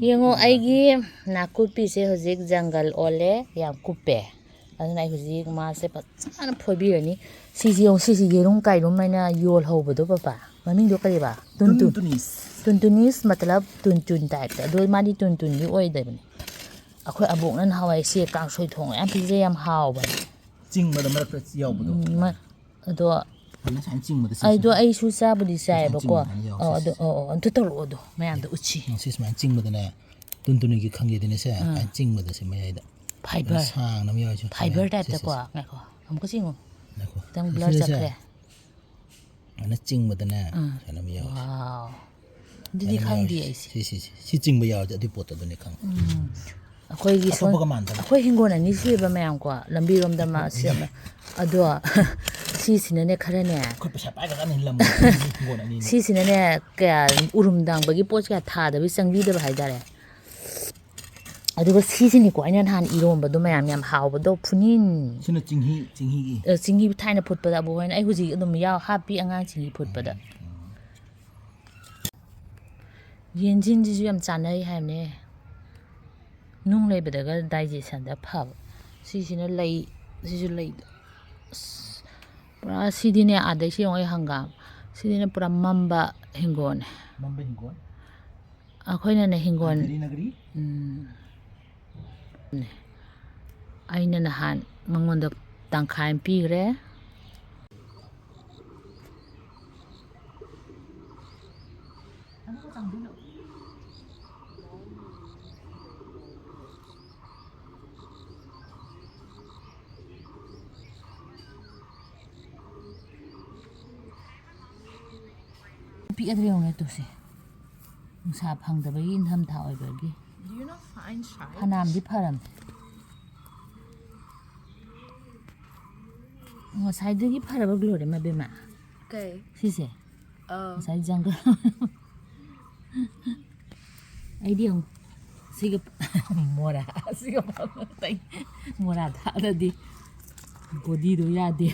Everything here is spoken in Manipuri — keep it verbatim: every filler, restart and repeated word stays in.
ꯌꯦꯡꯉꯣ, ꯑꯩꯒꯤ ꯅꯥꯀꯨꯞꯄꯤꯁꯦ ꯍꯧꯖꯤꯛ ꯖꯪꯒꯜ ꯑꯣꯜꯂꯦ, ꯌꯥꯝ ꯀꯨꯞꯄꯦ꯫ ꯑꯗꯨꯅ ꯑꯩ ꯍꯧꯖꯤꯛ ꯃꯥꯁꯦ ꯐꯖꯅ ꯐꯣꯏꯕꯤꯔꯅꯤ꯫ ꯁꯤꯁꯤ ꯌꯦꯡꯉꯨ, ꯁꯤꯁꯤ ꯌꯦꯔꯨꯝ ꯀꯥꯏꯔꯨꯝ ꯍꯥꯏꯅ ꯌꯣꯜꯍꯧꯕꯗꯣ, ꯄꯄꯥ꯫ ꯃꯃꯤꯡꯗꯣ ꯀꯔꯤꯕ? ꯇꯨꯟꯇꯨꯟ꯫ ꯇꯨꯟꯇꯨꯅꯤꯁ꯫ ꯇꯨꯟꯇꯨꯅꯤꯁ ꯃꯇꯂꯕ ꯇꯨꯟꯇꯨꯟ ꯇꯥꯏꯞꯇ꯫ ꯑꯗꯣ ꯃꯥꯗꯤ ꯇꯨꯟꯇꯨꯟꯗꯤ ꯑꯣꯏꯗꯕꯅꯤ꯫ ꯑꯩꯈꯣꯏ ꯑꯕꯣꯛꯅ ꯅꯍꯥꯟꯋꯥꯏ ꯁꯤ ꯀꯥꯡꯁꯣꯏ ꯊꯣꯡꯉ ꯌꯥꯝ ꯄꯤꯖꯩ, ꯌꯥꯝ ꯍꯥꯎꯕꯅꯦ꯫ ꯆꯤꯡꯕꯗ ꯃꯔꯛꯇ ꯌꯥꯎꯕꯗꯣ꯫ ꯎꯝ, ꯃ-, ꯑꯗꯣ ꯑꯗꯨꯅ ꯁꯨꯃꯥꯏꯅ ꯆꯤꯡꯕꯗ ꯁꯤ ꯑꯩꯗꯣ ꯁꯨꯃꯥꯏꯅ ꯑꯩꯁꯨ ꯆꯥꯕꯨꯗꯤ ꯁꯤ ꯁꯨꯃꯥꯏꯅ ꯆꯥꯏꯌꯦꯕꯀꯣ꯫ ꯆꯤꯡꯕ ꯁꯨꯃꯥꯏꯅ ꯌꯥꯎ-, ꯑꯣ, ꯁꯤ ꯑꯗꯣ, ꯁꯤ꯫ ꯑꯣ, ꯑꯣ, ꯑꯝꯇ ꯇꯧꯔꯛꯑꯣ ꯑꯗꯣ, ꯃꯌꯥꯝꯗ ꯎꯠꯁꯤ꯫ ꯁꯤ ꯁꯨꯃꯥꯏꯅ ꯆꯤꯡꯕꯗꯅꯦ, ꯇꯨꯟꯇꯨꯅꯤꯒꯤ ꯈꯪꯒꯦꯗꯅꯦ ꯁꯦ, ꯑꯥ꯫ ꯁꯨꯃꯥꯏꯅ ꯆꯤꯡꯕꯗꯁꯦ ꯃꯌꯥꯏꯗ꯫ ꯐꯥꯏꯕꯔ꯫ ꯁꯥꯡꯅ ꯑꯃ ꯌꯥꯎꯔꯤꯁꯦ꯫ ꯐꯥꯏꯕꯔ ꯁꯦ, ꯁꯦ, ꯇꯥꯏꯞꯇꯀꯣ꯫ ꯁꯦ꯫ ꯉꯥꯏꯈꯣ, ꯑꯃꯨꯛꯀ ꯆꯤꯡꯉꯨ꯫ ꯉꯥꯏꯈꯣ꯫ ꯈꯤꯇꯪ ꯕ꯭ꯂꯔ ꯁꯤꯗ ꯁꯦ꯫ ꯆꯠꯈ꯭ꯔꯦ꯫ ꯁꯨꯃꯥꯏꯅ ꯆꯤꯡꯕꯗꯅꯦ, ꯑꯥ꯫ ꯁꯨꯃꯥꯏꯅ ꯑꯃ ꯌꯥꯎꯔꯤꯁꯦ꯫ ꯋꯥꯎ꯫ ꯑꯗꯨꯗꯤ ꯁꯨꯃꯥꯏꯅ ꯑꯃ ꯈꯪꯗꯦ ꯌꯥꯎꯔꯤꯁꯦ꯫ ꯑꯩꯁꯦ꯫ ꯁꯤ, ꯁꯤ, ꯁꯤ꯫ ꯁꯤ ꯆꯤꯡꯕ ꯌꯥꯎꯔꯗꯤ ꯑꯗꯨꯏ ꯄꯣꯠꯇꯣ ꯑꯗꯨꯅꯦ ꯈꯪꯉꯦ꯫ ꯎꯝ꯫ ꯑꯩꯈꯣꯏꯒꯤ ꯁꯣꯝ-, ꯑꯇꯣꯞꯄꯒ ꯃꯥꯟꯅꯗꯕ꯫ ꯑꯩꯈꯣꯏ ꯍꯤꯡꯒꯣꯜ ꯑꯅꯤ ꯁꯨꯏꯕ ꯃꯌꯥꯝꯀꯣ, ꯂꯝꯕꯤꯔꯣꯝꯗ ꯑꯃ, ꯁꯤ ꯑꯃ꯫ ꯑꯗꯣ, ꯁꯤꯁꯤꯅꯅꯦ ꯈꯔꯅꯦ꯫ ꯑꯩꯈꯣꯏ ꯄꯩꯁꯥ ꯄꯥꯏꯒ꯭ꯔꯀꯥꯟꯗ ꯂꯝ ꯍꯤꯡꯒꯣꯜ ꯑꯅꯤꯅꯦ꯫ ꯁꯤꯁꯤꯅꯅꯦ ꯀꯌꯥ ꯎꯔꯨꯝ ꯗꯥꯡꯕꯒꯤ ꯄꯣꯠ ꯀꯌꯥ ꯊꯥꯗꯕꯤ ꯆꯪꯕꯤꯗꯕ ꯍꯥꯏꯇꯥꯔꯦ꯫ ꯑꯗꯨꯒ ꯁꯤꯁꯤꯅꯤꯀꯣ ꯑꯩꯅ ꯅꯍꯥꯟ ꯏꯔꯣꯝꯕꯗꯣ ꯃꯌꯥꯝ ꯌꯥꯝ ꯍꯥꯎꯕꯗꯣ, ꯐꯨꯅꯤꯟ꯫ ꯁꯤꯅ ꯆꯤꯡꯍꯤ, ꯆꯤꯡꯍꯤꯒꯤ꯫ ꯑ, ꯆꯤꯡꯍꯤ ꯊꯥꯏꯅ ꯐꯨꯠꯄꯗ ꯑꯕꯣꯛ ꯍꯣꯏꯅ, ꯑꯩ ꯍꯧꯖꯤꯛ ꯑꯗꯨꯝ ꯌꯥꯎ ꯍꯥꯞꯄꯤ ꯑꯉꯥꯡ ꯆꯤꯡꯍꯤ ꯐꯨꯠꯄꯗ꯫ ꯎꯝ꯫ ꯌꯦꯟꯖꯤꯟꯁꯤꯁꯨ ꯌꯥꯝ ꯆꯥꯟꯅꯩ ꯍꯥꯏꯕꯅꯦ꯫ ꯅꯨꯡ ꯂꯩꯕꯗꯒ ꯗꯥꯏꯖꯦꯁꯟꯗ ꯐꯕ꯫ ꯁꯤꯁꯤꯅ ꯂꯩ, ꯁꯤꯁꯨ ꯂꯩꯗꯣ꯫ ꯑꯁ, ꯄꯨꯔꯥ ꯁꯤꯗꯤꯅꯦ, ꯑꯥꯗꯩꯁꯤ ꯌꯦꯡꯉꯣ ꯑꯩ ꯍꯪꯒꯥꯝ꯫ ꯁꯤꯗꯤꯅꯦ ꯄꯨꯔꯥ ꯃꯝꯕ ꯍꯤꯡꯒꯣꯜꯅꯦ꯫ ꯃꯝꯕ ꯍꯤꯡꯒꯣꯜ? ꯑꯩꯈꯣꯏꯅꯅꯦ ꯍꯤꯡꯒꯣꯜ, ꯑꯟꯙꯦꯔꯤ ꯅꯒꯔꯤ? ꯎꯝ꯫ ꯑꯩꯅ ꯅꯍꯥꯟ ꯃꯉꯣꯟꯗ ꯇꯪꯈꯥꯏ ꯑꯃ ꯄꯤꯈ꯭ꯔꯦ꯫ ꯄꯤꯛꯑꯗ꯭ꯔꯥ ꯌꯦꯡꯉꯨꯅꯦ ꯇꯨꯁꯦ꯫ ꯅꯨꯡꯁꯥ ꯐꯪꯗꯕꯒꯤ ꯏꯪꯊꯝꯊꯥ ꯑꯣꯏꯕꯒꯤ꯫ Do you not find shy? ꯐꯅꯌꯥꯝꯗꯤ ꯐꯔꯝꯃꯦ꯫ ꯉꯁꯥꯏꯗꯒꯤ ꯐꯔꯕ ꯒ꯭ꯂꯣꯔꯤ ꯃꯕꯦꯝꯃ? ꯀꯩ? ꯁꯤꯁꯦ? ꯑꯥ꯫ ꯉꯁꯥꯏ ꯖꯪꯒꯜ꯫ ꯑꯩꯗꯤ ꯌꯦꯡꯉꯨ, ꯁꯤꯒ ꯃꯣꯔꯥ, ꯁꯤꯒ ꯃꯣꯔꯥ ꯊꯥꯗꯗꯤ ꯕꯣꯗꯤꯗꯣ ꯌꯥꯗꯦ꯫